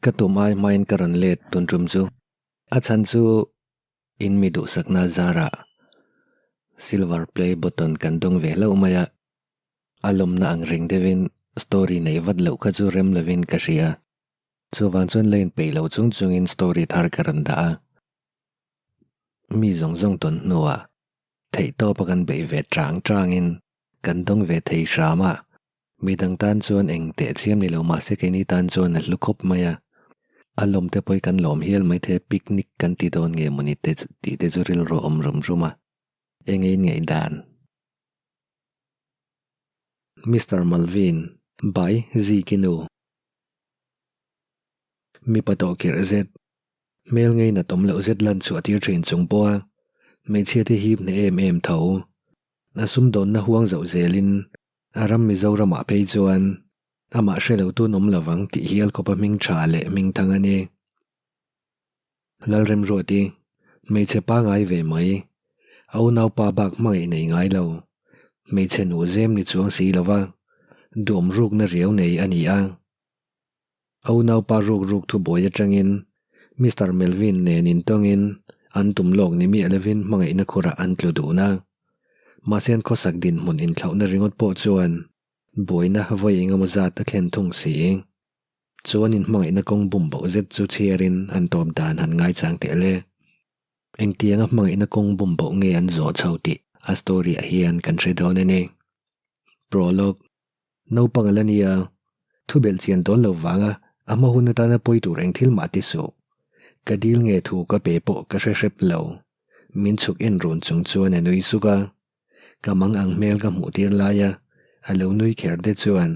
Ka tum ai hmain ka rawn let tun tum chu. A chhan chu in mi duhsakna zarah silver play button kan dawng ve hlauh mai a. A lawmna ang reng deuhin story neih vat loh kha chu rem lovin ka hria. Chuvang chuan la inpeih lo chung chungin story thar ka rawn dah a. Mi zawng zawng tawn hnuah theihtawpa kan beih ve chang changin kan dawng ve thei hram a. Midang tan chuan eng teh chiam ni lo mahse keini tan chuan a hlu khawp mai a, a lawm te pawh hi kan lawm hial mai thei a, picnic kan ti dawn nge mawni te tih te chu rilru a awm rum rum a, eng e in ngaihdan? Mister Malvin, Bai Zikinu. Mipa tawh kirh zet, hmel ngei nat awm loh zet lan chhuah tir thin chung pawha hmeichhia te hip hneh em em tho, a sumdawnna huang zoh zelin A ram Mizoramah phei chuan amah hre lo tun awm lovang tih hial khawpa hming tha leh hming thang a ni. Lalremruati, hmeichhe pangai ve mai, a unaupa bak hmangaih nei ngai lo, hmeichhe nu zem ni chuang si lova duhawm rukna riau nei a ni a. A unaupa ruk ruk thubuai atangin Mister Melvin nen intawngin an tum lawk ni miah lovin hmangaihna khurah an tlu dun a. Mahse an khawsak dinhmun inthlauhna ringawt pawh chuan buaina vawi engemaw zat a thlen thung si. Chuan inhmangaihna kawng bum boh zet chu chhiarin an tawp dan han ngaichang teh le. Engtianga hmangaihna kawng bum boh nge an zawh chho tih a story-ah hian kan hre dawn a ni. Prologue. Naupang a la nia, thu belh chian dawn lo vanga a hma hun atana pawi tur eng thil mah ti suh. Ka dil nge thu ka pe pawh ka hre hrep lo. Min chhuk en run chung chuan a nui suk a. Ka mang ang hmel ka hmuh tir laia a lo nui kher te chuan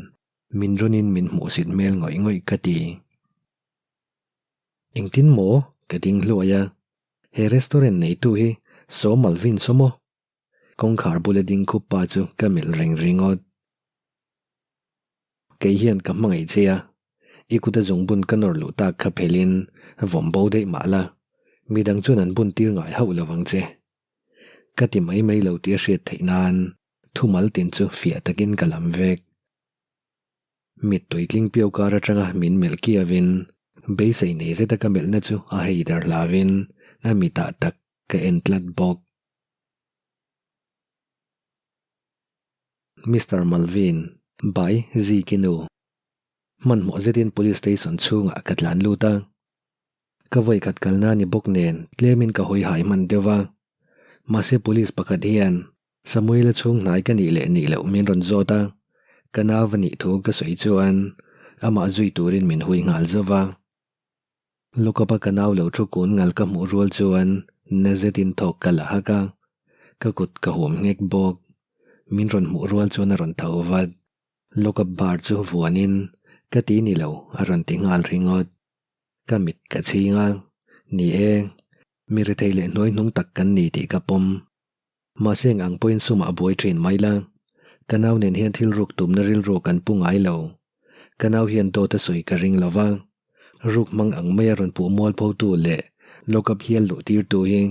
min rawnin min hmuhsit hmel ngawih ngawih ka ti. Engtin maw? Ka ding hluai a. He restaurant neitu hi Saw Malvin saw maw? Kawngkhar bula ding khup pa chu ka melh reng ringawt. Kei hian ka hmangaih che a, i kuta zungbun ka nawr luh tak kha phelin vawm bo daih mah la, midang chuan an bun tir ngai hauh lo vang che. Ka ti mai mai lo tih a hriat theih nan thumal tin chu fiah takin ka lam vek. Mittui tling piau kar atanga min melh kiavin beisei nei zeta ka melhna chu a hei der hlauin a mitah tak ka en tlat bawk. Mister Malvin, Bai Zikinu. Hmanhmawh zetin Police Station chhungah ka tlan lut a. Ka vawi khat kalna ni bawk nen tlemin ka hawi hai hman deuh a. Mahse Police pakhat hian Samuela chhung hnai ka nih leh nih loh min rawn zawt a. Ka nau a nih thu ka sawi chuan amah zui turin min hui nghal zauh va. Lukapa ka nau lo thu kun ngal ka hmuh rual chuan na zetin thawk ka la hak a, ka kut ka huam nghek bawk. Min rawn hmuh rual chuan a rawn tho vat. Lookup bar chu vuanin ka ti ni lo a rawn ti nghal ringawt. Ka mit ka chhing a, ni e, mi rethei leh hnuai hnung tak kan ni tih ka pawm. Mahse eng ang pawhin sumah buai thin mai la, ka nau nen hian thil ruk tumna rilru kan pu ngai lo. Ka nau hian dawt a sawi ka ring lo va, ruk hmang ang maia rawn puh mualphotu leh lockup hial luh tirtu hi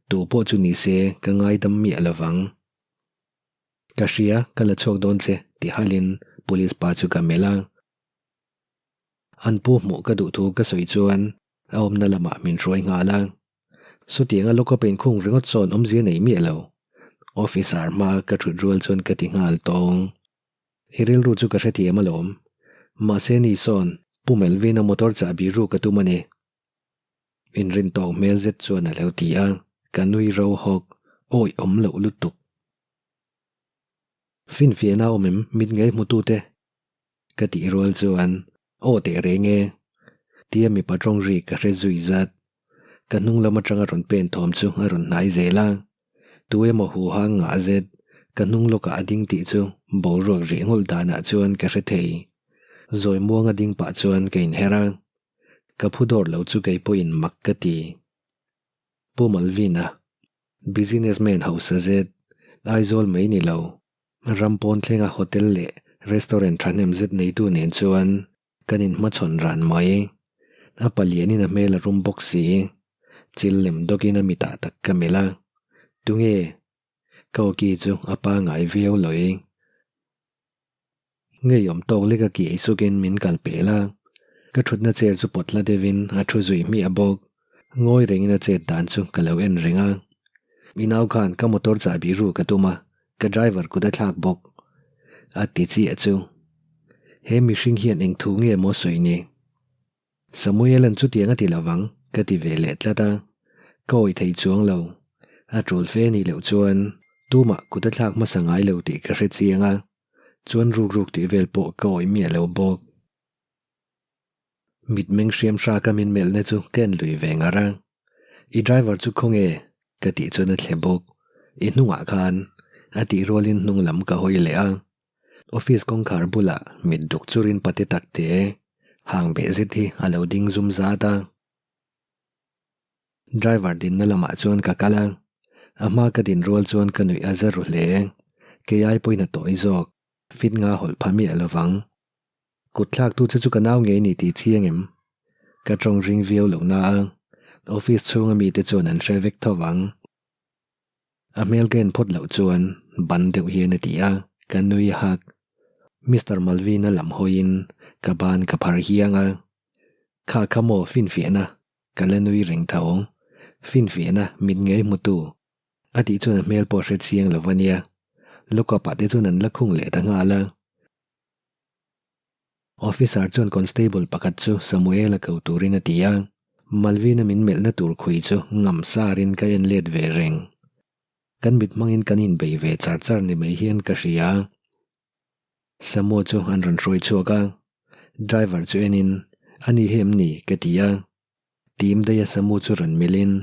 tu pawh chu ni se ka ngaidam miah lo vang. Ka hria, ka la chhuak dawn che, ti halin police pa chu ka melh a. An pu hmuh ka duh thu ka sawi chuan a awmna lamah min hruai nghal a. Sutianga lockup a inkhung ringawt sawn awmzia nei miah lo. Officer hmaa ka thut rual chuan ka ti nghal tawng. I rilru chu ka hrethiam alawm. Mahse ni sawn Pu Melvin-a motor chahbi ru ka tum a ni. Inrin tawk hmel zet chuan a lo ti a, ka nui ro hawk, awi awm loh lutuk. Finfiahna awm em mit ngei hmutute? Ka tih rual chuan aw teh reng e. Tia mipa tawng ri ka hre zui zat. Ka hnung lam atanga rawn pen thawm chu a rawn hnai zel a. Tu emaw hu hang ngah zet ka hnung lawkah a ding tih chu boruak rih ngawlh danah chuan ka hre thei. Zawi muanga ding pah chuan ka inher a. Ka phu dawr lo chu kei pawhin mak ka ti. Pu Malvina, businessman hausa zet, Aizawl mai ni lo, ram pawn thlenga hotel leh restaurant thahnem zet neitu nen chuan Kan inhmachhawn ran mai. A palianin a hmel a rum bawk si. Chil lem dawkin a mitah tak ka melh a. Tunge? Ka awki chu a pangai viau lawih. Ngeiawm tawk lek a kiai sukin min kal pel a. Ka thutna chair chu pawt hla deuhin a thu zui hmiah bawk. Ngawi rengin a chet dan chu ka lo en reng a. I nau khan ka motor chahbi ruk a tum a, ka driver kut a thlak bawk. A ti chiah chu. He mihring hian eng thu nge maw sawi ni? Samuel-a'n chutiang a ti lo vang ka ti ve leh tlat a, ka awih thei chuang lo. A tul fe nih loh chuan tumah kut a thlak hmasa ngai lo tih ka hre chiang a, chuan ruk ruk tih vel pawh ka awih miah lo bawk. Mitmeng hriam hraka min melhna chu ka en lui ve ngar a, I driver chu khawnge? ka tih chuan a thle bawk. I hnungah khan a tih rualin hnung lam ka hawi leh a. Office kawngkhar bulah mit duk churin pate takte hang beh zet hi a lo ding zum zat a. Driver dinna lamah chuan ka kal a, a hma ka din rual chuan ka nuih a za ru hle. Kei ai pawhin a tawi zawk, fit nga hawlh pha miah lo vang. Kut thlaktu che chu ka nau ngei ni tih chiang em? Ka tawng ring viau lo na a, office chhunga mite chuan an hre vek tho vang. A hmel ka en phawt loh chuan ban deuh hian a ti a, ka nui hak. Mister Malvina lam hawiin ka ban ka phar hiang a, Kha kha maw finfiahna? Ka la nui reng tho. Finfiahna mit ngei hmutu a tih chuan a hmel pawh hre chiang lo a nia. Lookup ah te chuan an la khung leh ta nghal a. Officer chuan constable pakhat chu Samuel-a ko turin a ti a, Malvina min melhna tur khui chu ngam sarin ka en let ve reng. Kan mit hmangin kan inbei ve char char ni mai hian ka hria. Samuel chu an rawn hruai chhuak a, driver chu enin, A ni hi em ni? ka ti a. Tim daia Samu chu rawn melhin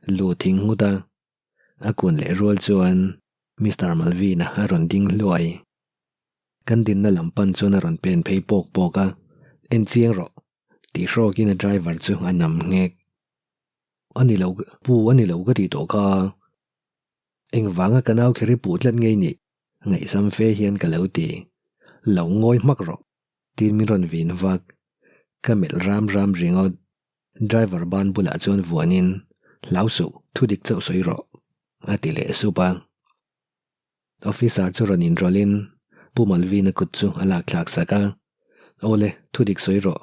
lu thing nghut a. A kun leh rual chuan Mister Malvina a rawn ding hluai. Kan dinna lam pan chuan a rawn pen phei pawk pawk a, En chiang rawh, tih hrawkin a driver chu a nam nghek. A ni lo, pu a ni lo ka tih tawh kha. Engvanga ka nau kher i puh tlat ngei nih? Ngaihsam fe hian ka lo ti. Lo ngawi hmak rawh, tiin min rawn vin vak. Ka melh ram ram ringawt. Driver ban bulah chuan vuanin, Hlau suh, thu dik chauh sawi rawh, a ti leh sup a. Officer chu rawn inrawlhin Pu Malvina kut chu a lak thlak sak a, Aw le, thu dik sawi rawh.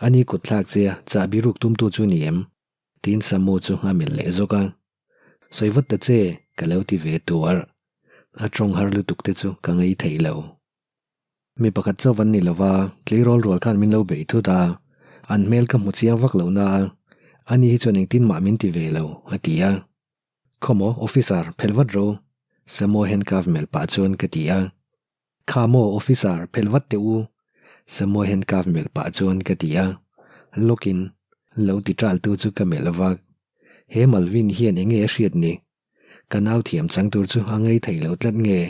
Ani kut thlak che a, chahbi ruk tumtu chu ni em? tiin Samu chu a melh leh zawk a. Sawi vat ta che, ka lo ti ve tuar. A tawng har lutuk te chu ka ngei thei lo. Mi pakhat chauh an ni lova, tleirawl rual khan min lo beih thut a, an hmel ka hmu chiang vak lo na a, ani hi chuan engtin mah min ti ve lo, a ti a. Khawmaw, officer, phelh vat ro, Samuel handcuff melh pah chuan ka ti a. Kha maw, officer, phelh vat teh u, Samuel handcuff melh pah chuan ka ti a. Lawkin, lo ti ṭal tu chu ka melh vak. He Malvin hian enge a hriat ni? Ka nau thiam chang tur chu a ngei thei lo tlat nge?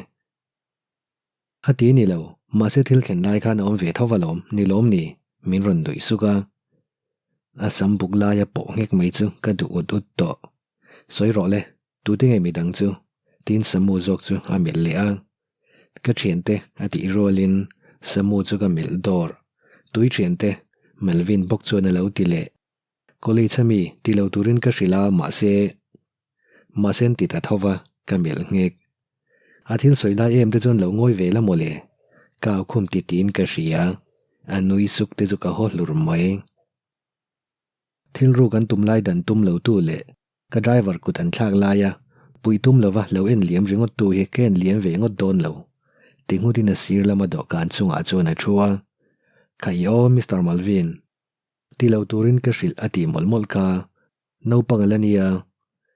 A ti ni lo, mahse thil thlen lai khan a awm ve tho alawm, ni lawm ni? Min rawn nuih suk a. A sam buk laia pawh nghek mai chu ka duh ut ut tawh. Sawi rawh le, tute nge midang chu? Tiin Samu zawk chu a melh leh a. Ka thiante a tih rualin Samu chu ka melh dawr. Tui thiante, Melvin bawk chuan a lo ti leh. College ami ti lo turin ka hrilh a, mahse. Mahse an ti ta tho va, ka melh nghek. A thil sawi lai em te chuan lo ngawi ve la mawle. Ka au khum ti tiin ka hria. A nui suk te chu ka haw hlur mai. Thil ruk an tum lai dan tum lo tu leh ka driver kut an thlak laia puih tum lova lo en liam ringawt tu hi ka en liam ve ngawt dawn lo. Ti nghutin a sir lama dawhkan chungah chuan a thu a. Khaih aw Mister Malvin. Ti lo turin ka hrilh a tih mawlh mawlh kha. Naupang a la nia,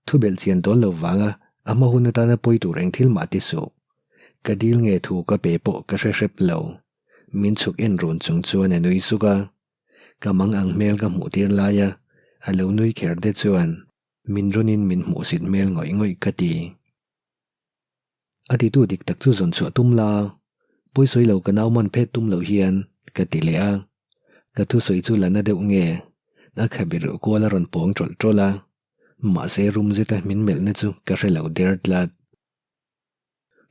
thu belh chian dawn lo vanga a hma hun atana pawi tur eng thil mah ti suh. Ka dil nge thu ka pe pawh ka hre hrep lo. Min chhuk en run chung chuan a nui suk a. Ka mang ang hmel ka hmuh tir laia a lo nui kher te chuan min rawnin min hmuhsit hmel ngawih ngawih ka ti. A titu dik tak chu zawn chhuah tum la, pawisawi lo ka nau man phet tum loh hian ka ti leh a. Ka thusawi chu la na deuh nge? A khabir kual a rawn pawng tawlh tawlh a, mahse rum zeta min melhna chu ka hre lo der tlat.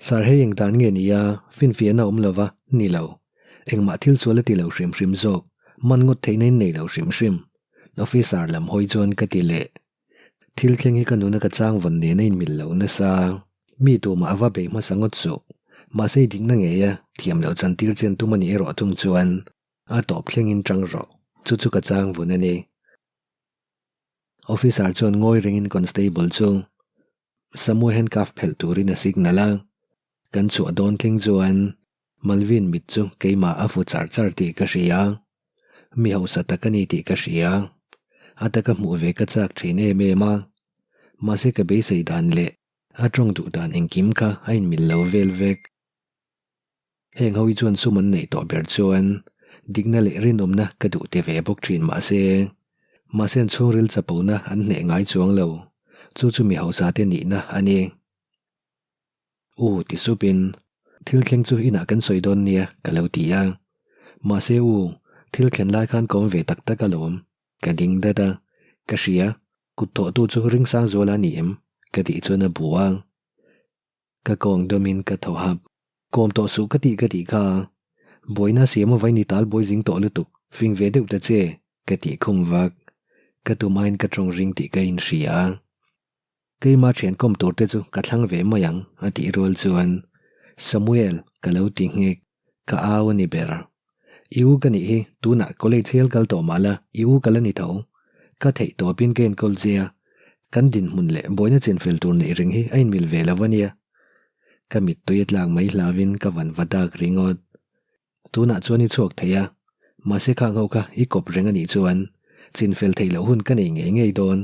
Sir hei eng dan nge ni a, finfiahna awm lova, ni lo. Engmah thil sual a ti lo hrim hrim zawk, man ngawt theihna in nei lo hrim hrim. Officer lam hawi chuan ka ti leh. Thil thleng hi ka nuna ka chang vawn nen a inmil lo nasa. Mi tumah a va bei hmasa ngawt suh. Mahse i dikna ngei a, thiam loh chantir chen tum a nih erawh thung chuan. A tawp thlengin tang rawh, chu chu ka chang vun a ni. Officer chuan ngawi rengin constable chu Samu handcuff phelh turin a signal a, kan chhuah dawn thleng chuan Malvin mit chu keimah a fu char char tih ka hria. Mi hausa tak a ni tih ka hria. A taka hmuh ve ka chak thin em em a. Mahse ka beisei dan leh a tawng duh dan engkim kha a inmil lo vel vek. Heng ho hi chuan sum an neih tawh ber chuan dikna leh rinawmna ka duh ti ve bawk thin mahse, mahse an chhungril chapona an hneh ngai chuang lo, chu chu mi hausa te nihna a ni. U ti supin, thil thleng chu inah kan sawi dawn nia ka lo ti a, mahse u, thil thlen lai khan ka awm ve tak tak alawm, ka ding dat a, ka hria, kut thawhtu chu ringsang zuala a ni em? ka tih chuan a bu a. Ka kawng dawmin ka thaw hap. Kawm tawh suh ka tih ka tih kha. Buaina siam a vaini tal buai zing tawh lutuk, fing ve deuh ta che, ka tih khum vak. Ka tumaiin ka tawng ring tih ka inhria a. Keima thian kawm tur te chu ka thlang ve mai ang, a tih rual chuan Samuel ka lo ti nghek, ka au a ni ber. I u ka nih hi, tunah college hial kal tawh mah la, i u ka la ni tho. Ka theih tawpin ka enkawl che a, kan dinhmun leh buaina chinfel tur neih reng hi a inmil ve lo a nia. Ka mittui a tlak mai hlauin ka van va dak ringawt. Tunah chuan i chhuak thei a, mahse khang ho kha i kawp reng a nih chuan chinfel theih loh hun ka nei ngei ngei dawn.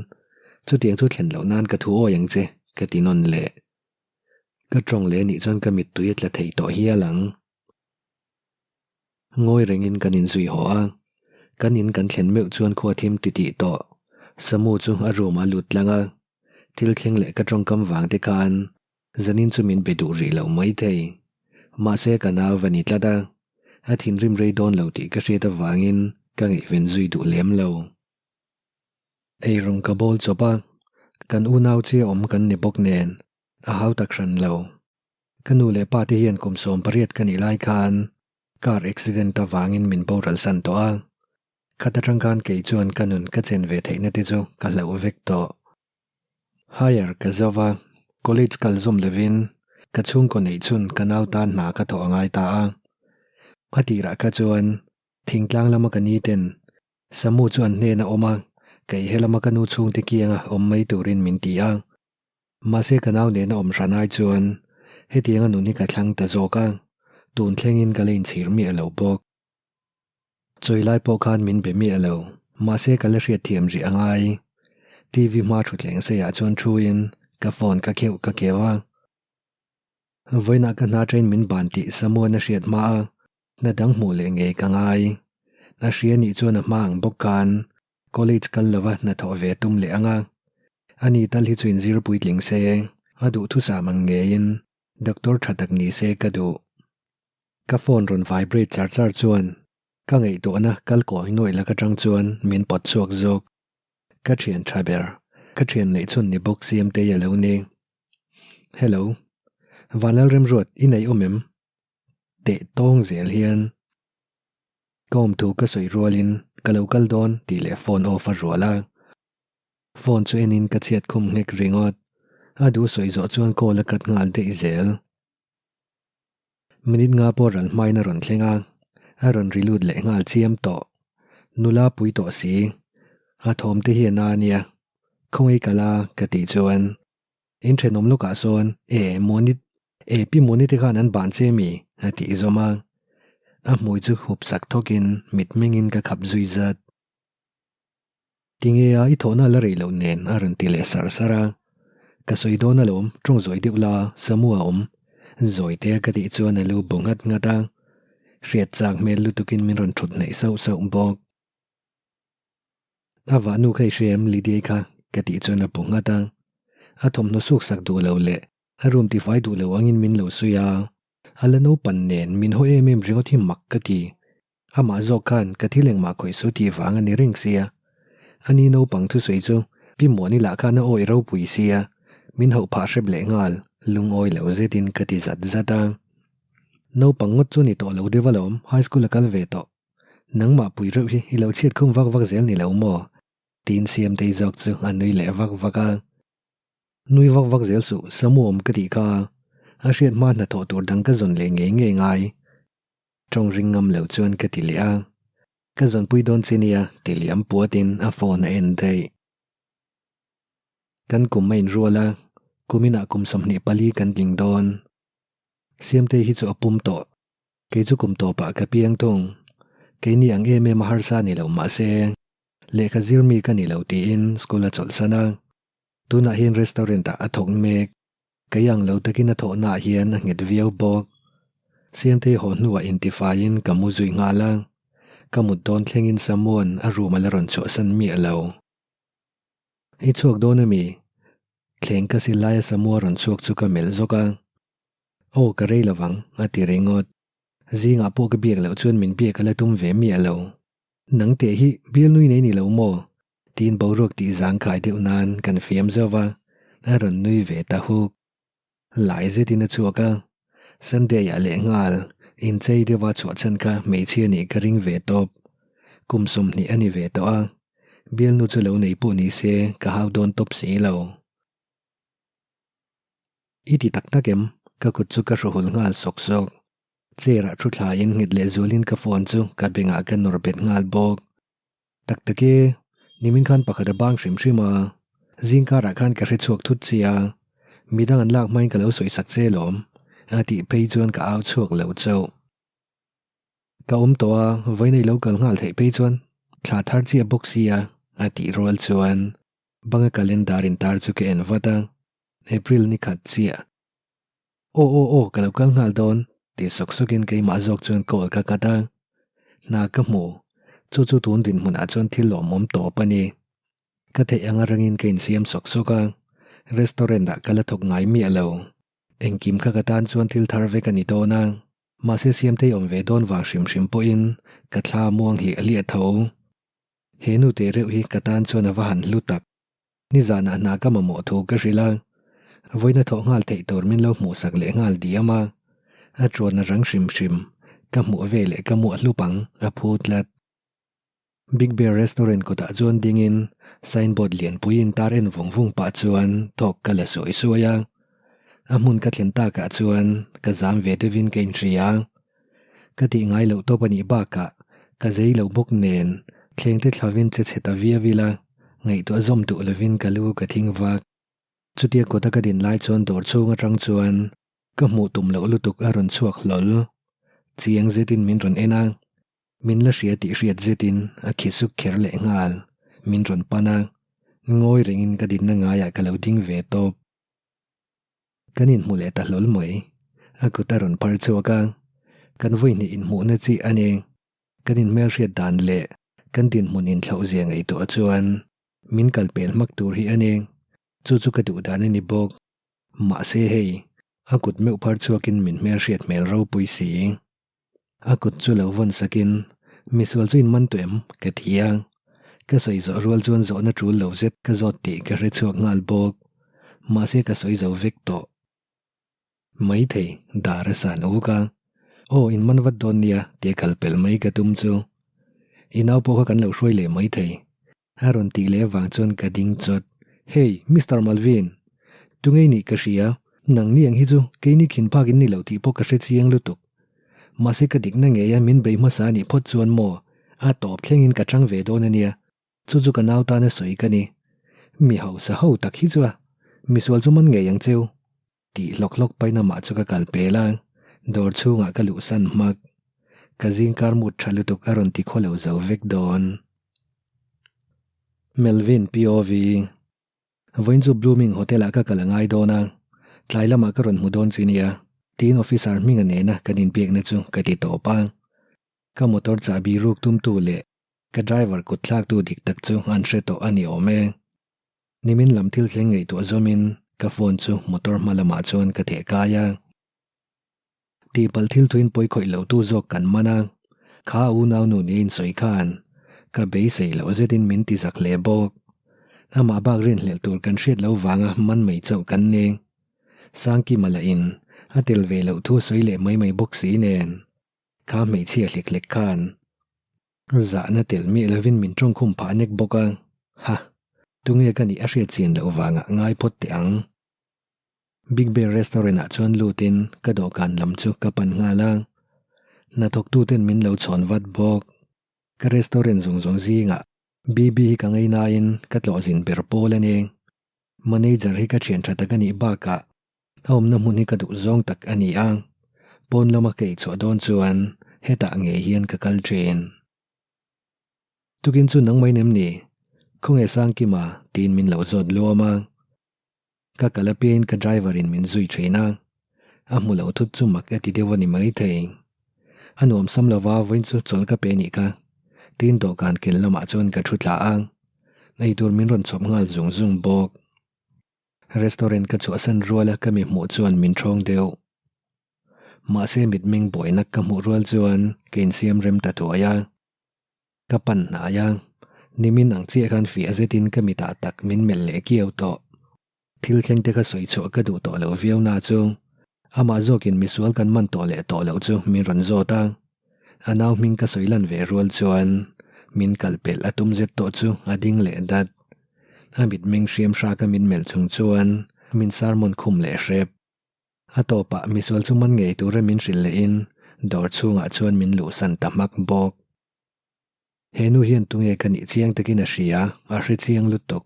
Chutiang chu thlen loh nan ka thu awi ang che, ka ti nawn leh. Ka tawng leh a nih chuan ka mittui a tla thei tawh hial ang. Ngawi rengin kan inzui haw a, kan in kan thlen meuh chuan khua thim ti tih tawh. Samu chu a room ah a lut tlang a, thil thleng leh ka tawngkam vang te khan zanin chu min be duh rih lo mai thei. Mahse ka nau va ni tlat a, a thinrim rei dawn lo tih ka hriat avangin ka ngaihven zui duh lem lo. Eirawng ka bawl chawp a, kan unau chiah awm kan ni bawk nen a hau tak hran lo. Ka nu leh pa te hian kum 18 ka nih lai khan car accident avangin min boral san tawh a, khat atang khan kei chuan ka nun ka chen ve theihna te chu ka hlauh vek tawh. Higher ka zo va, college kal zawm lovin ka chhungkaw neih chhun ka nau tan hna ka thawh a ngai ta a. A tirah kha chuan thingtlang lama ka ni ten Samu chu an hnena awm a, kei helama ka nu chhungte kianga awm mai turin min ti a. Mahse ka nau nena awm hran ai chuan hetianga nun hi ka thlang ta zawk a, tun thlengin ka la inchhir miah lo bawk. Chawi lai pawh khan min be miah lo, mahse ka la hriatthiam rih a ngai. TV hma thutthleng seiah chuan thuin ka phone ka kheuh ka keu a. Vawiinah ka hna train min ban tih Samuan a hriat hma a, hna dang hmuh leh ngei ka ngai. A hria nih chuan a hma ang bawk khan College kal lova hnathawh ve tum leh ang a, ani tal hi chu inzir puitling se, a duhthusam ang ngeiin doctor tha tak ni se ka duh. Ka phone rawn vibrate char char chuan ka ngaihtuahna kal kawi nuaih lak atang chuan min pawt chhuak zawk. Ka thian tha ber, ka thian neih chhun ni bawk Siamtei a lo ni. Hello. Vanlalremruat, i nei awm em? Teh tawng zel hian ka awm thu ka sawi rualin ka lo kal dawn tih leh phone off a rual a. Phone chu enin ka chhiat khum nghek ringawt. A duh sawi zawh chuan call a cut nghal daih zel. Minute nga pawh ral hmain a rawn thleng a, a rawn ri lut leh nghal chiam tawh. Nula pui tawh si. A thawm te hi a na ania. Khawngaih kal a ka tih chuan In thenawm lawkah sawn e Moni e pi Moni te khan an ban che mi? a tih zawm a. A hmui chu hup sak thawkin mit mengin ka khap zui zat. Tinge a i thawhna la rei loh nen a rawn ti leh sarh sarh a. Ka sawi dawn alawm, tawng zawi deuh la, Samu a awm. Zawi te a ka tih chuan a lu bu nghat nghat a. Hriat chak hmel lutukin min rawn thut hnaih sauh sauh bawk. A vahnu kha i hria em Lydia-i kha? ka tih chuan a bu nghat a. A thawmhnaw suk sak duh lo leh a room tifai duh lo angin min lo sawi a. A la naupan nen min haw em em ringawt hi mak ka ti. Amah zawk khan ka thil engmah khawih su tih vang a ni reng sia. Ani naupang thusawi chu Pi Muani lah khan a awi ropui sia, min hauh phah hrep leh nghal, lungawi lo zetin ka ti zat zat a. Naupang ngawt chu ni tawh lo deuh alawm, high school a kal ve tawh. Nangmah pui reuh hi i lo chhiat khum vak vak zel ni lo maw? Tiin Siamtei zawk chu a nui leh vak vak a. Nui vak vak zel suh, Samu awm ka tih kha. A hriat hma hnathawh tur dang ka zawn leh ngei ngei ngai. Tawng ring ngam lo chuan ka ti leh a. Ka zawnpui dawn che nia ti liam puatin a phone a en daih. Kan kum a inrual a, kuminah kum 24 kan tling dawn. Siamtei hi chu a pum tawh. Kei chu kum tawpah ka piang thung. Keini ang em em a harsa ni lo mahse, lehkha zir mi ka ni lo tiin school a chawlhsan a. Tunah hian restaurant ah a thawk mek. Kei ang lo takin a thawhnaah hian a nghet viau bawk. Siamtei haw hnuah intifaiin ka mu zui nghal a, ka mut dawn thlengin Samuan a room a la rawn chhuahsan miah lo. I chhuak dawn ami? Thleng ka sil laia Samua rawn chhuak chu ka melh zawk a. Aw ka rei lovang, a ti ringawt. Zingah pawh ka biak loh chuan min biak a la tum ve miah lo. Nang teh hi bialnui nei ni lo maw? Tiin boruak tih zangkhai deuh nan kan fiam zauh va, a rawn nui ve ta huk. Lai zetin a chhuak a, Sunday-ah lehnghal inchei deuha chhuah chhan kha hmeichhia nih ka ring ve tawp. Kum 20 a ni ve tawh a, bialnu chu lo nei pawh ni se ka hau dawn tawp si lo. I ti tak tak em? Ka kut chu ka hruhul nghal sawk sawk. Chair-ah thu thlaiin nghet leh zualin ka phone chu ka bengah ka nawr bet nghal bawk. Tak tak e, nimin khan pakhat a bang hrim hrim a, zingkarah khan ka hre chhuak thut che a, midang an lak hmain ka lo sawi sak che lawm, a tih phei chuan ka au chhuak lo chauh. Ka awm tawh a, vawiin i lo kal nghal theih phei chuan thla thar chiah bawk sia, a tih rual chuan banga calendar intar chu ka en vat a, April ni khat chiah. Aw aw aw ka lo kal nghal dawn tih sawk sawkin keimah zawk chuan call ka cut a, hna ka hmu, chu chu tun dinhmunah chuan thil lawmawm tawp a ni. Ka theih anga rangin ka insiam sawk sawk a, restaurant ah ka la thawk ngai miah lo. Engkim kha ka tan chuan thil thar vek a ni dawn a, mahse siamtei awm ve dawn vang hrim hrim pawhin ka thla muang hliah hliah tho. He nu teh reuh hi ka tan chuan a va han hlu tak. Nizanah hna ka mamawh thu ka hrilh a, vawiina thawh nghal theih tur min lo hmuhsak leh nghal diam a, a tuan a rang hrim hrim, ka hmuh ve leh ka muah hlup ang, a phu tlat. Big Bear Restaurant kawtah chuan dingin signboard lianpui intar en vung vung pah chuan thawk ka la suai suai a, a hmun ka thlen takah chuan ka zam ve deuhin ka inhria. Ka tih ngai loh tawp a nih bakah ka zei loh bawk nen thleng te thlavin che chhe ta viau ila ngaihtuah zawm duh lovin ka lu ka thing vak. Chutia kawta ka din lai chuan dawr chhung atang chuan ka hmuh tum loh lutuk a rawn chhuak hlawl. Chiang zetin min rawn en a, min la hria tih hriat zetin a khi suk kher leh nghal. Min rawn pan a, ngawi rengin ka dinna ngaiah ka lo ding ve tawp. Kan inhmu leh ta hlawl mai. A kut a rawn phar chhuak a, kan vawihnih inhmuhna chi a ni. Kan inhmelhriat dan leh kan dinhmun inthlauh zia ngaihtuah chuan min kal pel hmak tur hi a ni. Chu chu ka duh dan a ni bawk. Mahse hei, a kut meuh phar chhuakin min hmelhriat hmel ropui si. A kut chu lo vawn sakin, Misual chu in man tawh em? ka ti a. Ka sawi zawh rual chuan zawhna tul lo zet ka zawt tih ka hre chhuak nghal bawk. Mahse ka sawi zo vek tawh. Maithei, dar a san uk a. Aw, in man vat dawn nia, tia kal pel mai ka tum chu. I nau pawh kha kan lo hruai leh maithei. A rawn tih leh avang chuan ka ding chawt. Hey, Mister Malvin! Tunge i nih ka hria, nang ni ang hi chu keini khin phak in ni lo tih pawh ka hre chiang lutuk. Mahse ka dikna ngei a min bei hmasa a nih phawt chuan maw, a tawp thlengin ka chang ve dawn a nia, chu chu ka nau tana sawi ka ni. Mi hausa ho tak hi chu a, misual chu man ngei ang cheu. Tih hlawk hlawk pain amah chu ka kal pel a, dawr chhungah ka luhsan hmak. Ka zingkar mut tha lutuk a rawn ti khaw lo zo vek dawn. Melvin POV Vawiin chu Blooming Hotel-ah ka kal a ngai dawn a, tlai lamah ka rawn hmu dawn chi nia, tiin officer hminga nena kan inbiakna chu ka ti tawp a. Ka motor chahbi ruk tumtu leh ka driver kut thlaktu dik tak chu an hre tawh a ni awm e. Nimin lam thil thleng ngaihtuah zawmin ka phone chu motor hma lamah chuan ka theh kai a. Tihpalh thil thuin pawi khawih lo tu zawk kan man a, kha a unau nu ni insawi khan ka beisei loh zetin min ti zak hle bawk. Amah bak rinhlelh tur kan hriat lo vanga man mai chauh kan ni. Sangkima lah in a tel ve loh thu sawi leh mai mai bawk si nen kha hmeichhia hlek hlek khan Zahna tel miah lovin min tawngkhum phah nek bawk a, ha, tunge ka nih a hriat chian loh vangah ngai phawt teh ang. Big Bear Restaurant ah chuan lutin ka dawhkan lam chu ka pan nghal a, hnathawktuten min lo chhawn vat bawk. Ka restaurant zawng zawng zingah BB hi ka ngainain ka tlawh zin ber pawl a ni. Manager hi ka thian tha tak a nih bakah a awmna hmun hi ka duh zawng tak a ni a, pawn lama ka eichhuah dawn chuan hetah ngei hian ka kal thin. Tukin chu nangmah in em ni? Khawnge Sangkima? tiin min lo zawt luam a. Ka kal apiangin ka driver in min zui thin a, a hmu lo thut chu mak a ti deuh a ni maithei. A nuam sam lova vawiin chu chawl ka pe nih kha, tiin dawhkan kel lamah chuan ka thu thla a, eitur min rawn chhawp nghal zung zung bawk. Restaurant ka chhuahsan ruala ka mi hmuh chuan min thawng deuh. Mahse mitmeng buaina ka hmuh rual chuan ka insiam rem ta thuai a. Ka pan hnai a, nimin ang chiah khan fiah zetin ka mitah tak min melh leh kiau tawh. Thil thleng te kha sawi chhuah ka duh tawh lo viau na chu amah zawkin misual kan man tawh leh tawh loh chu min rawn zawt a. A nau hming ka sawi lan ve rual chuan min kal pelh a tum zet tawh chu a ding leh dat. A mitmeng hriam hraka min melh chung chuan min sermon khum leh hrep. A tawpah misual chu man ngei tura min hrilh lehin dawr chhungah chuan min luhsan ta hmak bawk. He nu hian tunge ka nih chiang takin a hria, a hre chiang lutuk.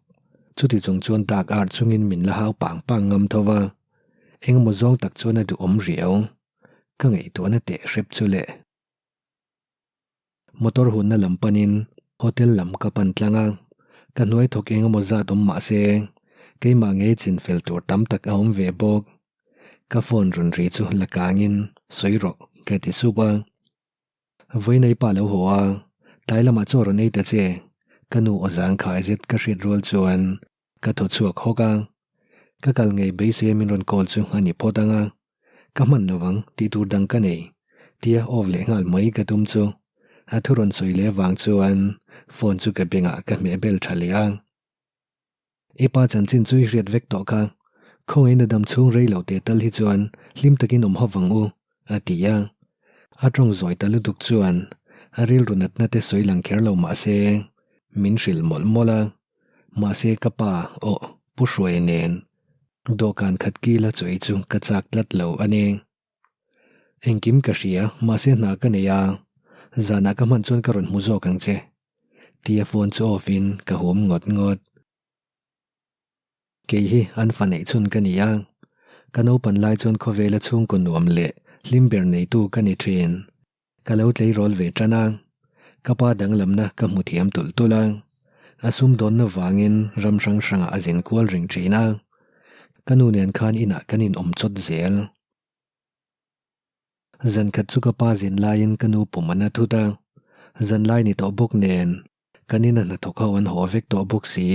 Chuti chung chuan dak ar chungin min la hau pang pang ngam tho va. Engemaw zawng tak chuan a duhawm riau. Ka ngaihtuahna teh hrep chu le. Motor hunna lam panin hotel lam ka pan tlang a, ka hnuai thawk eng emaw zat awm mah se keimah ngei chin fel tur tam tak a awm ve bawk. Ka phone rawn ri chu la kangin sawi rawh ka ti sup a. Vawiinei pa lo haw a, tlai lamah chaw rawn ei ta che, ka nu aw zangkhai zet ka hriat rual chuan ka thaw chhuak hawk a. Ka kal ngei beisei a min rawn call chu a ni phawt ang a. Ka hman lo ang tih tur dang ka nei tia off leh nghal mai ka tum chu a thu rawn sawi leh avang chuan phone chu ka bengah ka hmeh bel tha leh a. I pa chanchin chu i hriat vek tawh kha, khawngaihna dam chhung rei lo teh tal hi chuan hlim takin awm hawp ang u, a ti a. A tawng zawi ta lutuk chuan a rilru natna te sawi lang kher lo mah se min hrilh mawlh mawlh a. Mahse ka pa aw Pu Hruaia nen dawhkan khat kila chawi chu ka chak tlat lo a ni. Engkim ka hria mahse hna ka nei a, zanah ka hman chuan ka rawn hmu zawk ang che tia phone chu off in ka hum ngawt ngawt. Kei hi an fa neih chhun ka ni a, ka naupan lai chuan khawvela chhungkaw nuam leh hlim ber neitu ka ni thin. Ka lo tleirawl ve tan a, ka pa danglamna ka hmu thiam tulh tulh a, a sumdawnna vangin ram hrang hrangah a zin kual reng thin a, ka nu nen khan inah kan inawm chawt zel. Zan khat chu ka pa zin laiin ka nu pum a na thut a, zan lai ni tawh bawk nen kan ina hnathawk ho an haw vek tawh bawk si.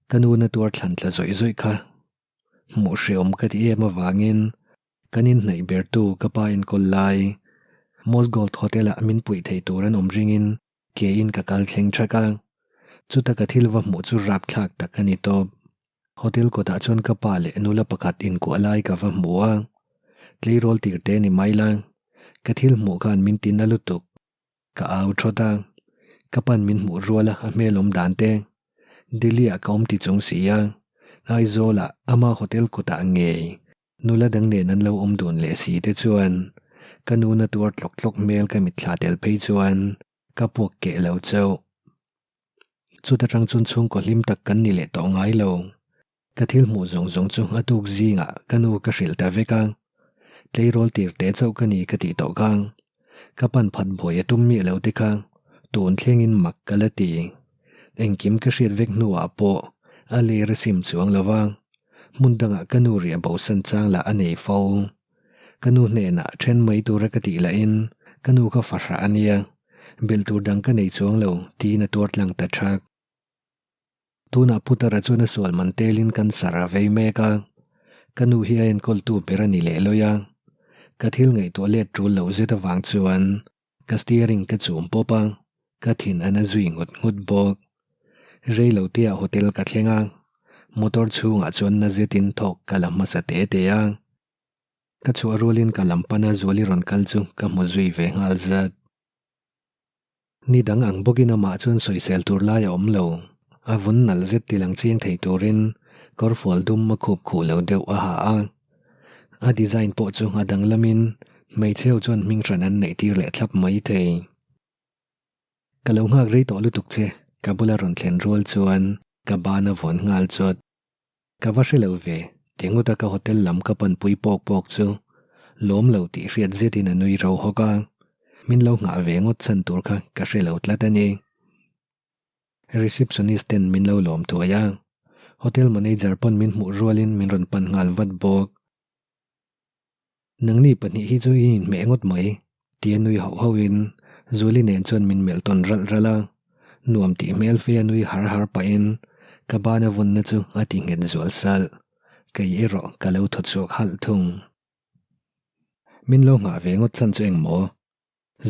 Ka nu na tuar thlan tla zawih zawih kha hmuh hreawm ka ti em avangin kan inhnaih bertu ka pa enkawl lai Most Gold Hotel ah min puih thei tur an awm ringin ke in ka kal thleng thak a, chuta ka thil va hmuh chu rapthlak tak a ni tawp. Hotel kawtah chuan ka pa leh nula pakhat inkuah lai ka va hmu a, tleirawl tir te ni mai la, ka thil hmuh khan min ti na lutuk. Ka au thawt a, ka pan min hmuh rual a a hmel awm dan te. Delhi ah ka awm ti chung si a, Aizawl ah ama hotel kutah ngei nula dang nen an lo awm dun leh si te chuan ka nu na tuar tlawk tlawk hmel ka mitthla tel phei chuan ka puak keh lo chauh. Chuta tang chuan chhungkaw hlim tak kan ni leh tawh ngai lo. Ka thil hmuh zawng zawng chu a tuk zingah ka nu ka hrilh ta vek a, tleirawl tir teh chauh ka ni ka tih tawh kha. Ka pan phat buai a tum miah lo te kha tun thlengin mak ka la ti. Engkim ka hriat vek hnuah pawh a ler a sim chuang lo va, hmun dangah ka nu riah bosan chang lah a nei fo. Ka nu hnenah then mai tura ka tih lahin ka nu kha fahrah a nia, belh tur dang ka nei chuang lo tiin a tuar tlang ta thak. Tunah Putara chuan a sual man telin cancer a vei mek a, ka nu hi a enkawltu ber a ni leh lawi a. Ka thil ngaihtuah let tul loh zet avang chuan ka steering ka chum pawp a, ka thin a na zui ngut ngut bawk. Rei lo teah hotel ka thleng a, motor chhungah chuan na zetin thawk ka la hmasa te te a. Ka chhuah rualin ka lam pana Zuali rawn kal chu ka hmu zui ve nghal zat. Ni dang ang bawkin amah chuan sawisel tur lai a awm lo. A vun nalh zet ti lang chiang thei turin kawrfual dum a khup khuh lo deuh a ha a. A design pawh chu a danglamin hmeichhe ho chuan hming hran an neih tir leh thlap mai thei. Ka lo nghak rei tawh lutuk che, ka bula rawn thlen rual chuan ka ban a vawn nghal chawt. Ka va hre lo ve, ti ngawt a ka hotel lam ka panpui pawk pawk chu lawm lo tih hriat zetin a nui ro hawk a, min lo nghah ve ngawt chhan tur kha ka hre lo tlat a ni. Receptionist ten min lo lawm thuai a, hotel manager pawn min hmuh rualin min rawn pan nghal vat bawk. Nangni pahnih hi chu i inhmeh ngawt mai, tia nui hauh hauhin Zuali nen chuan min melh tawn ralh ralh a, nuam tih hmel fe a nui har har pahin ka bana vawnna chu a ti nghet zual salh, kei erawh ka lo thaw chhuak halh thung. Min lo nghah ve ngawt chhan chu engmaw?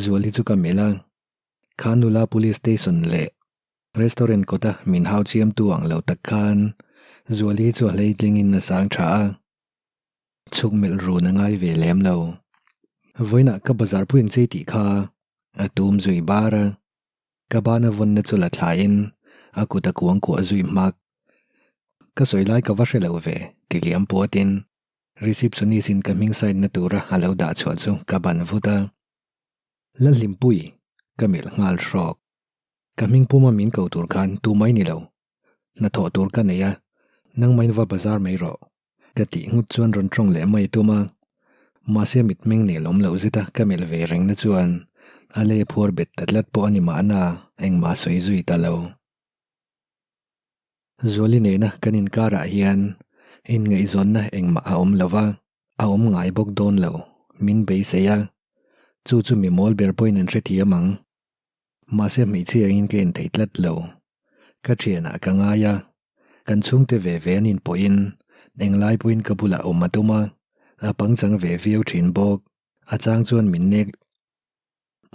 Zuali chu ka melh a, kha nula police station leh Restaurant kawta min hau chiamtu ang lo tak khan Zuali chu a hleitlingin a sang tha a. Chhuk melh run a ngai ve lem lo. Vawiinah ka bazar pui ang che tih kha a tum zui bar a. Ka bana vawnna chu la thlaiin a kut a kuang kuah zui hmak. Ka sawi lai ka va hre lo ve ti liam puatin receptionist in ka hming sign na tura a lo dah chhuah chu ka ban vut a. Lalhlimpui ka melh nghal hrawk. Ka hming puma min ko tur khan tu mai ni lo. Hnathawh tur ka nei a, nangmain va bazar mai rawh. Ka tih nghut chuan rawn tawng leh mai tum a, mahse mitmeng nel awm loh zeta ka melh ve reng na chuan a lei phuar bet ta tlat pawh a ni mahna engmah sawi zui ta lo. Zuali nena kan inkarah hian inngaihzawnna engmah a awm lo va, a awm ngai bawk dawn lo, min beisei a, chu chu mi mawl ber pawhin an hrethiam ang. Mahse hmeichhia in ka inthei tlat lo. Ka thianah ka ngai a, Kan chhungte ve ve an inpawhin englai pawhin ka bulah awm a tum a, a pangchang ve viau thin bawk. A chang chuan min nek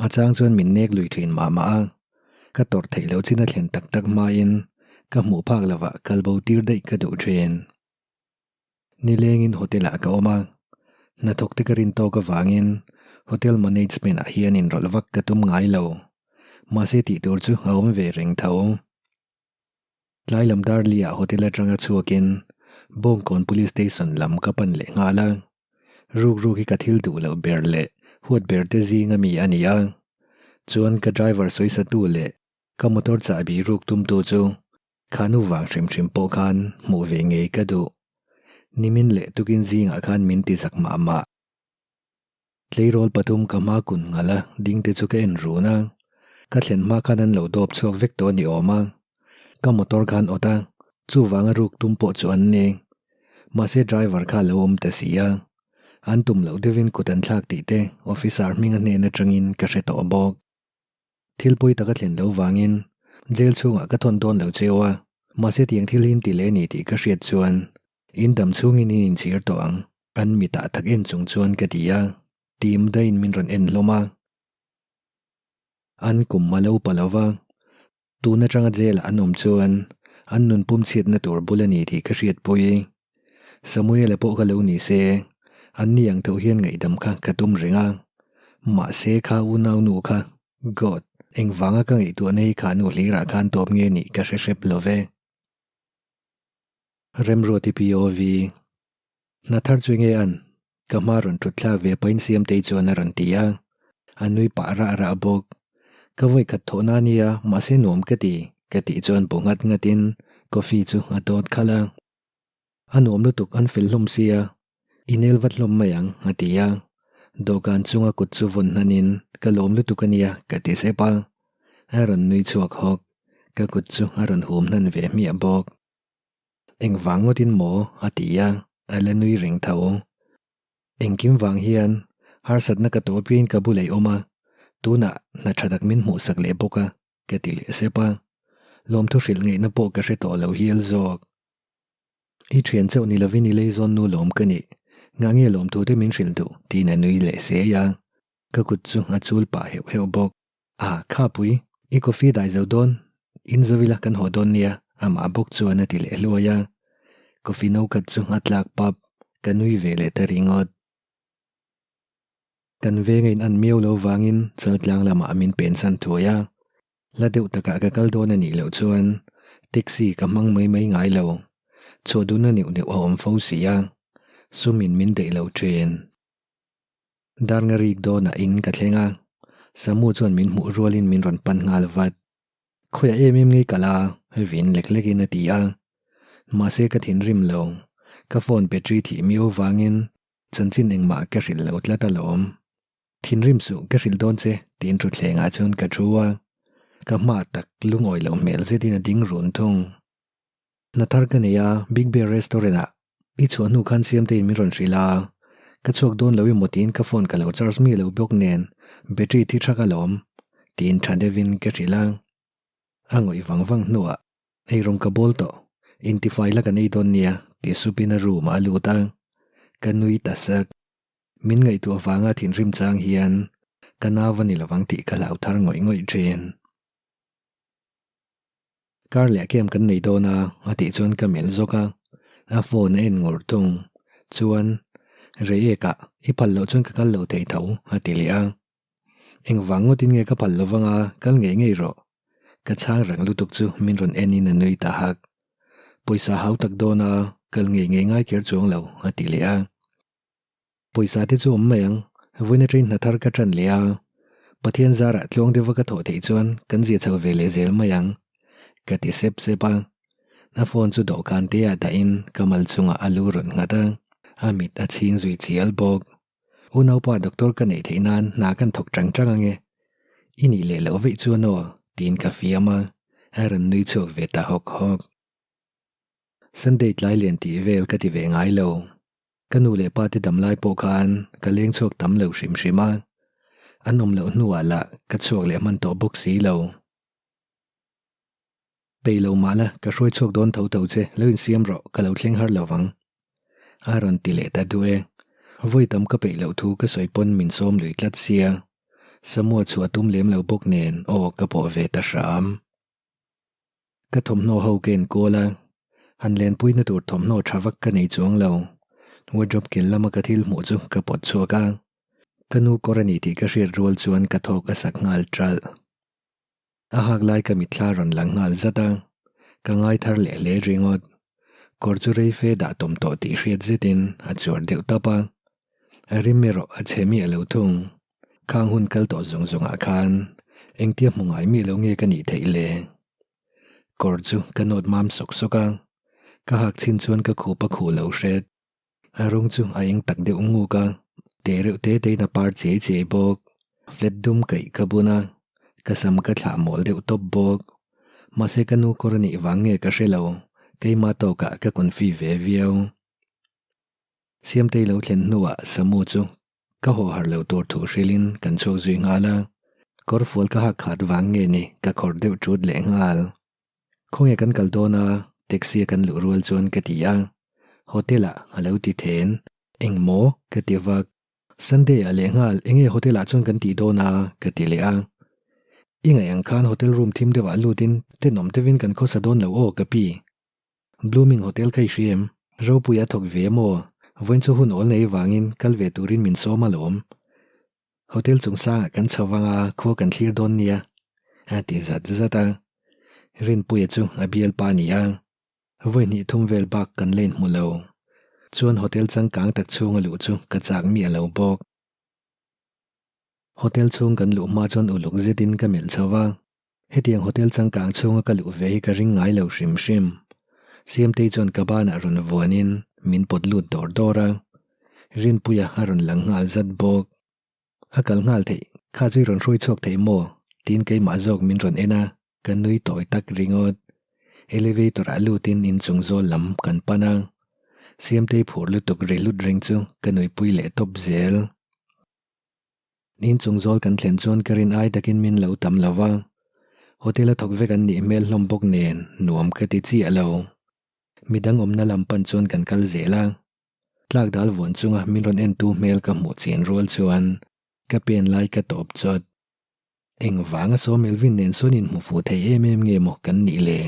a chang chuan min nek lui thin mah mah a, ka tawrh theih loh chin a thlen tak tak hmain ka hmuh phak lovah kalbo tir daih ka duh thin. Nilengin hotel ah ka awm a, hnathawk te ka rin tawk avangin hotel management ah hian inrawlh vak ka tum ngai lo. Mahse tih tur chu a awm ve reng tho. Tlai lam Darli-ah hotel atanga chhuakin Bawngkawn Police Station lam ka pan leh nghal a. Ruk ruk hi ka thil duh loh ber leh huat ber te zing ami a ni a. Chuan ka driver sawisatu leh ka motor chahbi ruk tumtu chu khanu vang hrim hrim pawh khan hmuh ve ngei ka duh. Nimin leh tukin zingah khan min ti zak mah mah. Tleirawl pathum ka hma kun nghal a, ding te chu ka en run a. Ka thlen hma khan an lo dawp chhuak vek tawh a ni awm a. Ka motor khan awt a, chuvanga ruk tum pawh chu an ni. Mahse driver kha a lo awm ta si a. An tum loh deuhin kut an thlak tih te officer hminga hnen atangin ka hre tawh bawk. Thil pawi taka thlen lo vangin jail chhungah ka thawn dawn lo cheu a, mahse tiang thil hi in ti leh a ni tih ka hriat chuan in dam chhungin in inchhir tawh ang. An mitah tak en chung chuan ka ti a, tim daiin min rawn en hlawm a. An kum a lo pa lo va, tun atanga jail-ah an awm chuan an nun pum chhiatna tur bul a ni tih ka hriatpui. Samuel-a pawh ka lo ni se, an ni ang tho hian ngaihdam kha ka tum reng a. Mahse kha unaunu kha, God, engvanga ka ngaihtuahna hi khahnu hlirah khan tawp nge nih ka hre hrep lo ve. Remruati POV. Hna thar chu nge an? Ka hma rawn thut thlak ve pahin Siamtei chuan a rawn ti a. A nui pah rah rah bawk. Ka vawi khat thawh na nia, mahse nuam ka ti, ka tih chuan bu nghat nghatin coffee chu a dawt khalh a. A nuam lutuk an fel hlawm sia, i nel vat hlawm mai ang, a ti a. Dawhkan chunga kut chu vawn hnanin ka lawm lutuk a nia, ka ti sep a. A rawn nui chhuak hawk. Ka kut chu a rawn hum hnan ve hmiah bawk. Engvang ngawtin maw? a ti a, a la nui reng tho. Engkim vang hian harsatna ka tawh apiangin ka bulah i awm a, tunah hna tha tak min hmuhsak leh bawk a, ka ti leh sep a. Lawmthu hrilh ngaihna pawh ka hre tawh lo hial zawk. I thian chauh ni lovin i leizawn nu lawm ka nih, ngah nge lawmthu te min hrilh duh? tiin a nui leh sei a, ka kut chu a chul pah heuh heuh bawk. Ah, khapui, i coffee dai zo dawn, in zo ila kan haw dawn nia, amah bawk chuan a ti leh hluai a. Coffee no khat chu a tlak pap, ka nui ve leh ta ringawt. Kan venga in an miau lo vangin Chaltlang lamah min pensan thuai a, hla deuh takah ka kal dawn a nih loh chuan taxi ka hmang mai mai ngai lo, chhuah duhna neuh neuh a awm fo si a, sumin min daih lo thin. Darnga rik dawnah in ka thleng a. Samu chuan min hmuh rualin min rawn pan nghal vat. Khawiah em em ngei kal a? Vin lek lekin a ti a. Mahse ka thinrim lo. Ka phone battery thih miau vangin chanchin engmah ka hrilh lo tlat alawm. Thinrim suh ka hrilh dawn che tiin thutthlengah chuan ka thu a. Ka hma tak lungawi loh hmel zetin a ding run thung. Hna thar ka nei a, Big Bear Restaurant ah i chhuah hnu khan Siamteiin min rawn hrilh a, ka chhuak dawn lo emaw tiin ka phone ka lo charge mi lo bawk nen battery thi thak alawm tiin tha deuhin ka hrilh a. A ngawih vang vang hnuah eirawng ka bawl tawh, intifai la kan ei dawn nia ti supin a room ah a lut a, ka nui ta sak. Min ngaihtuah vanga thinrim chang hian ka nau a ni lovang tih ka hlau thar ngawih ngawih thin. Kar leh camp kan nei dawn a, a tih chuan ka melh zawk a, a phone a en ngur thung. Chuan, Reiek ah, i phal loh chuan ka kal lo thei tho, a ti leh a. Engvang ngawtin nge ka phal lo vang a, kal ngei ngei rawh. Ka chhang rang lutuk chu min rawn en in a nui ta hak. Pawisa hau tak dawn a, kal ngei ngei ngai kher chuang lo, a ti leh a. Pawisa te chu awm mai ang, vawiin atangin hna thar ka tan leh a, Pathian zarah tluang deuha ka thawh theih chuan kan zia chho ve leh zel mai ang, ka ti sep sep a. A phone chu dawhkan te ah dahin ka mal chungah a lu rawn nghat a, a mit a chhing zui chial bawk. Unaupa doctor ka neih theih nan hna kan thawk tang tang ange, i nih leh loh veih chuan aw, tiin ka fiam a, a rawn nui chhuak ve ta hawk hawk. Sunday tlai lian tih vel ka ti ve ngai lo. Ka nu leh pa te dam lai pawh khan ka leng chhuak tam lo hrim hrim a, an awm loh hnuah lah ka chhuak leh hman tawh bawk si lo. Peih lo mah la, ka hruai chhuak dawn tho tho che, lo insiam rawh, ka lo thleng har lo vang. A rawn ti leh ta duh e. Vawi tam ka peih loh thu ka sawi pawn min sawm lui tlat sia. Samua chhuah tum lem lo bawk nen aw ka pawh ve ta hram. Ka thawmhnaw ho ka enkawl a, han lenpuina tur thawmhnaw tha vak ka nei chuang lo. Wardrobe kel lama ka thil hmuh chu ka pawt chhuak a, ka nu kawr a ni tih ka hriat rual chuan ka thawk a sak nghal ṭalh. A hak lai ka mitthla rawn lang nghal zat a, ka ngai thar leh hle ringawt. Kawr chu rei fe dah tawm tawh tih hriat zetin a chuar deuh tap a, a rim erawh a chhe miah lo thung. Khang hun kal tawh zawng zawngah khan engtia hmu ngai miah lo nge ka nih theih le? Kawr chu ka nawt mam sawk sawk a, ka hak chin chuan ka khup a khuh lo hret. A rawng chu a eng tak deuh nguk a, te reuh te tein a par chiai chiai bawk. Flat dum kaih ka bun a, ka sam ka thlah mawl deuh tawp bawk. Mahse ka nu kawr a nih vang nge ka hre lo, keimah tawkah ka confi ve viau. Siamtei lo thlen hnuah Samu chu Ka haw har lo tur thu hrilhin kan chhuak zui nghal a, kawrfual ka hak khat vang nge ni ka khawrh deuh ṭut leh nghal. Khawnge kan kal dawn a, taxi a kan luh rual chuan ka ti a, hotel ah a lo ti then. Eng maw? ka ti vak. Sunday ah leh nghal enge hotel ah chuan kan tih dawn a? ka ti leh a. I ngaih ang khan hotel room thim deuh ah lutin tenawm deuhin kan khawsa dawn lo aw ka pi. Blooming Hotel kha i hria em? Ropui a thawk ve maw? Vawiin chu hun awl nei vangin kal ve turin min sawm alawm. Hotel chungchangah kan chho vang a, khua kan thlir dawn nia, a ti zat zat a. Rinpuia chu a bialpa a ni a, vawi hnih thum vel bak kan la inhmu lo. Chuan hotel changkang tak chhunga luh chu ka chak miah lo bawk. Hotel chhung kan luh hma chuan uluk zetin ka melh chho a. Hetiang hotel changkang chhunga ka luh ve hi ka ring ngai lo hrim hrim. Siamtei chuan ka banah rawn vuanin min pawt lut dawr dawr a, Rinpuia a rawn lang nghal zat bawk. A kal nghal theih, kha chu i rawn hruai chhuak thei maw? tiin keimah zawk min rawn en a, ka nui tawi tak ringawt. Elevator ah lutin inchung zawl lam kan pan a, Siamtei phur lutuk ri hlut reng chu ka nuipui leh tawp zel. Inchung zawl kan thlen chuan ka rin ai takin min lo tam lo va, hotel a thawk vek an nih hmel hlawm bawk nen nuam ka ti chiah lo. Midang awmna lam pan chuan kan kal zel a, tlak dal vuan chunga min rawn entu hmel ka hmuh chian rual chuan ka pen lai ka tawp chawt. Engvanga saw Melvin nen sawn inhmu fuh thei em em nge maw kan nih le?